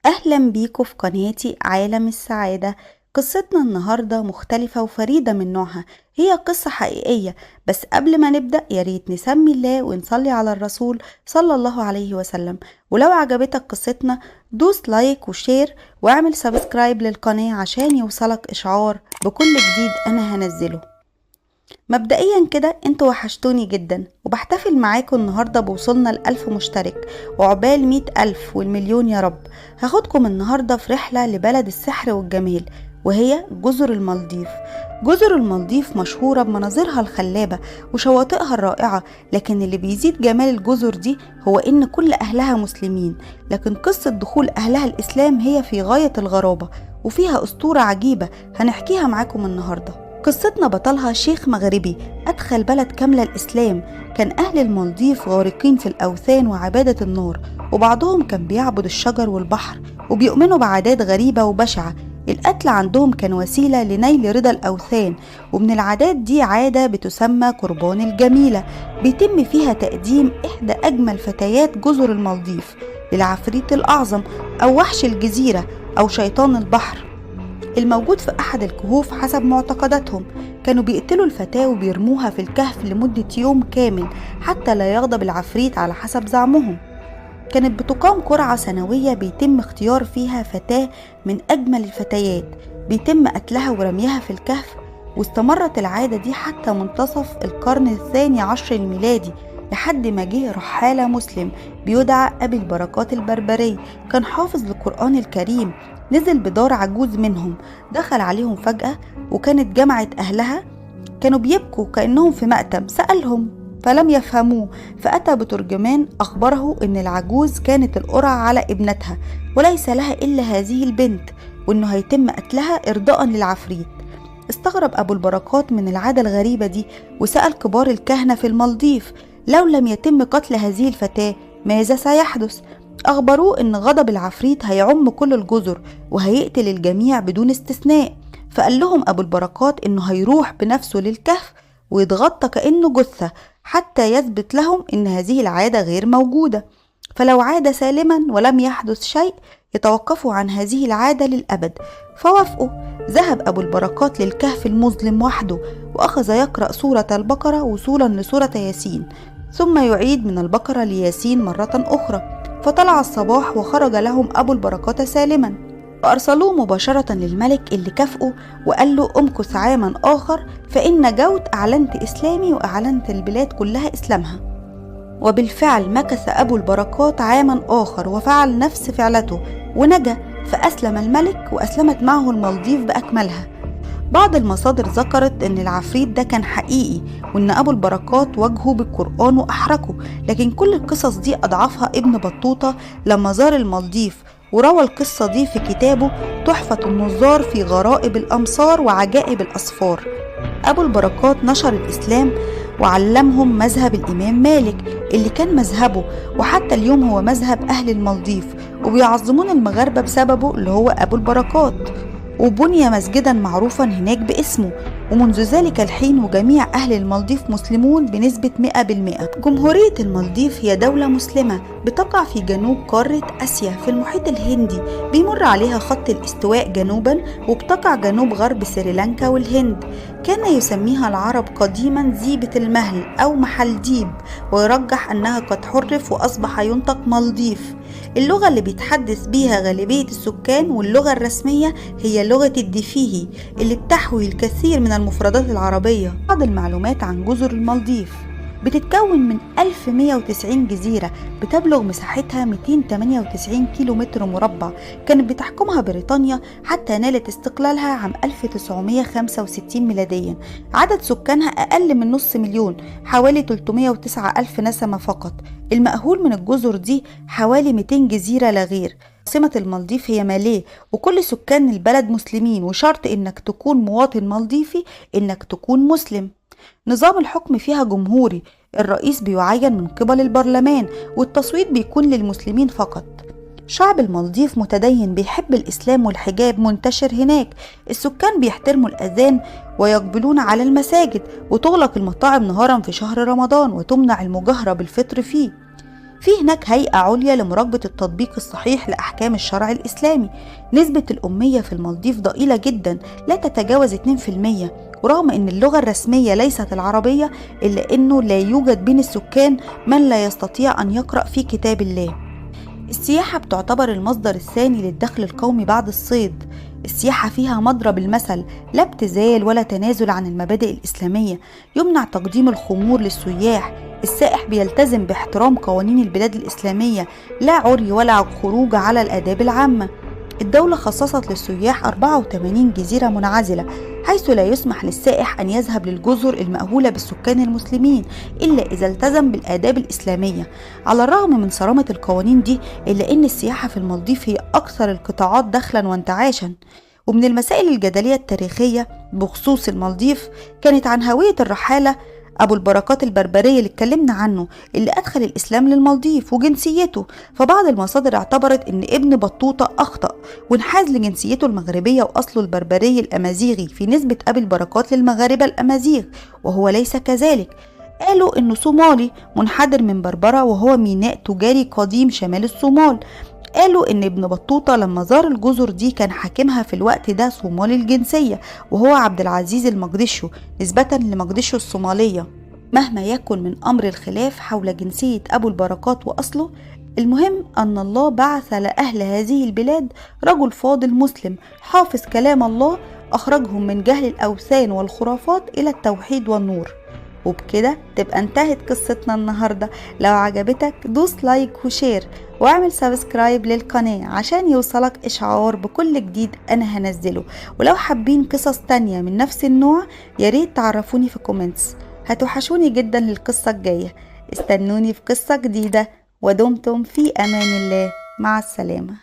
أهلا بيكم في قناتي عالم السعادة. قصتنا النهاردة مختلفة وفريدة من نوعها، هي قصة حقيقية. بس قبل ما نبدأ ياريت نسمي الله ونصلي على الرسول صلى الله عليه وسلم. ولو عجبتك قصتنا دوس like و share واعمل subscribe للقناة عشان يوصلك إشعار بكل جديد أنا هنزله. مبدئيا كده انتوا وحشتوني جدا، وبحتفل معاكم النهاردة بوصولنا ل1000 مشترك وعقبال 100,000 والمليون يا رب. هاخدكم النهاردة في رحلة لبلد السحر والجمال، وهي جزر المالديف. جزر المالديف مشهورة بمناظرها الخلابة وشواطئها الرائعة، لكن اللي بيزيد جمال الجزر دي هو إن كل أهلها مسلمين. لكن قصة دخول أهلها الإسلام هي في غاية الغرابة، وفيها أسطورة عجيبة هنحكيها معاكم النهاردة. قصتنا بطلها شيخ مغربي أدخل بلد كاملة الإسلام. كان أهل المالديف غارقين في الأوثان وعبادة النار، وبعضهم كان بيعبد الشجر والبحر وبيؤمنوا بعادات غريبة وبشعة. القتل عندهم كان وسيلة لنيل رضا الأوثان، ومن العادات دي عادة بتسمى قربان الجميلة، بيتم فيها تقديم إحدى أجمل فتيات جزر المالديف للعفريت الأعظم أو وحش الجزيرة أو شيطان البحر الموجود في أحد الكهوف حسب معتقداتهم. كانوا بيقتلوا الفتاة وبيرموها في الكهف لمدة يوم كامل حتى لا يغضب العفريت على حسب زعمهم. كانت بتقام قرعة سنوية بيتم اختيار فيها فتاة من أجمل الفتيات، بيتم قتلها ورميها في الكهف. واستمرت العادة دي حتى منتصف القرن 12 الميلادي، لحد ما جه رحالة مسلم بيدعى أبي البركات البربري، كان حافظ للقرآن الكريم. نزل بدار عجوز منهم، دخل عليهم فجأة، وكانت جمعة أهلها كانوا بيبكوا كأنهم في مأتم. سألهم فلم يفهموه، فأتى بترجمان أخبره إن العجوز كانت القرعة على ابنتها وليس لها إلا هذه البنت، وإنه هيتم قتلها إرضاء للعفريت. استغرب أبو البركات من العادة الغريبة دي، وسأل كبار الكهنة في المالديف لو لم يتم قتل هذه الفتاة ماذا سيحدث؟ أخبروه إن غضب العفريت هيعم كل الجزر وهيقتل الجميع بدون استثناء. فقال لهم أبو البركات إنه هيروح بنفسه للكهف ويتغطى كأنه جثة حتى يثبت لهم إن هذه العادة غير موجودة، فلو عاد سالما ولم يحدث شيء يتوقفوا عن هذه العادة للأبد. فوافقوا. ذهب أبو البركات للكهف المظلم وحده، وأخذ يقرأ سورة البقرة وصولا لسورة ياسين، ثم يعيد من البقرة لياسين مرة أخرى. فطلع الصباح وخرج لهم أبو البركات سالما، فأرسلوه مباشرة للملك اللي كافئه وقال له امكث عاما آخر فإن جوت أعلنت إسلامي وأعلنت البلاد كلها إسلامها. وبالفعل مكث أبو البركات عاما آخر وفعل نفس فعلته ونجا، فأسلم الملك وأسلمت معه المالديف بأكملها. بعض المصادر ذكرت أن العفريت ده كان حقيقي وأن أبو البركات واجهه بالقرآن وأحرقه، لكن كل القصص دي أضعفها ابن بطوطة لما زار المالديف وروى القصة دي في كتابه تحفة النظار في غرائب الأمصار وعجائب الأسفار. أبو البركات نشر الإسلام وعلمهم مذهب الإمام مالك اللي كان مذهبه، وحتى اليوم هو مذهب أهل المالديف، وبيعظمون المغاربة بسببه اللي هو أبو البركات. وبني مسجدا معروفا هناك باسمه، ومنذ ذلك الحين وجميع أهل المالديف مسلمون بنسبة 100%. جمهورية المالديف هي دولة مسلمة بتقع في جنوب قارة آسيا في المحيط الهندي، بيمر عليها خط الاستواء جنوبا، وبتقع جنوب غرب سريلانكا والهند. كان يسميها العرب قديما زيبة المهل أو محلديب، ويرجح أنها قد حرف وأصبح ينطق مالديف. اللغة اللي بيتحدث بيها غالبية السكان واللغة الرسمية هي لغة الديفيهي اللي بتحوي الكثير من المفردات العربية. بعض المعلومات عن جزر المالديف: بتتكون من 1190 جزيرة بتبلغ مساحتها 298 كيلو متر مربع. كانت بتحكمها بريطانيا حتى نالت استقلالها عام 1965 ميلاديا. عدد سكانها أقل من نص مليون، حوالي 309 ألف نسمة فقط. المأهول من الجزر دي حوالي 200 جزيرة لا غير. عاصمة المالديف هي ماليه، وكل سكان البلد مسلمين، وشرط إنك تكون مواطن مالديفي إنك تكون مسلم. نظام الحكم فيها جمهوري، الرئيس بيعين من قبل البرلمان، والتصويت بيكون للمسلمين فقط. شعب المالديف متدين بيحب الإسلام والحجاب منتشر هناك. السكان بيحترموا الأذان ويقبلون على المساجد، وتغلق المطاعم نهارا في شهر رمضان وتمنع المجاهرة بالفطر فيه. في هناك هيئة عليا لمراقبة التطبيق الصحيح لأحكام الشرع الإسلامي. نسبة الأمية في المالديف ضئيلة جدا، لا تتجاوز 2%، ورغم أن اللغة الرسمية ليست العربية إلا أنه لا يوجد بين السكان من لا يستطيع أن يقرأ في كتاب الله. السياحة بتعتبر المصدر الثاني للدخل القومي بعد الصيد. السياحة فيها مضرب المثل، لا ابتذال ولا تنازل عن المبادئ الإسلامية. يمنع تقديم الخمور للسياح. السائح بيلتزم باحترام قوانين البلاد الإسلامية، لا عري ولا خروج على الآداب العامة. الدولة خصصت للسياح 84 جزيرة منعزلة، حيث لا يسمح للسائح أن يذهب للجزر المأهولة بالسكان المسلمين إلا إذا التزم بالآداب الإسلامية. على الرغم من صرامة القوانين دي، إلا أن السياحة في المالديف هي أكثر القطاعات دخلا وانتعاشا. ومن المسائل الجدلية التاريخية بخصوص المالديف كانت عن هوية الرحالة أبو البركات البربرية اللي اتكلمنا عنه، اللي أدخل الإسلام للمالديف، وجنسيته. فبعض المصادر اعتبرت إن ابن بطوطة أخطأ وانحاز لجنسيته المغربية وأصله البربري الأمازيغي في نسبة أبي البركات للمغاربة الأمازيغ، وهو ليس كذلك. قالوا إنه صومالي منحدر من بربرة، وهو ميناء تجاري قديم شمال الصومال. قالوا إن ابن بطوطة لما زار الجزر دي كان حاكمها في الوقت ده صومالي الجنسية، وهو عبد العزيز المقدشو، نسبة لمقدشو الصومالية. مهما يكن من أمر الخلاف حول جنسية أبو البركات وأصله، المهم أن الله بعث لأهل هذه البلاد رجل فاضل مسلم حافظ كلام الله، أخرجهم من جهل الأوثان والخرافات إلى التوحيد والنور. وبكده تبقى انتهت قصتنا النهاردة. لو عجبتك دوس like و share واعمل subscribe للقناة عشان يوصلك اشعار بكل جديد انا هنزله. ولو حابين قصص تانية من نفس النوع ياريت تعرفوني في comments. هتوحشوني جدا للقصة الجاية، استنوني في قصة جديدة، ودمتم في امان الله. مع السلامة.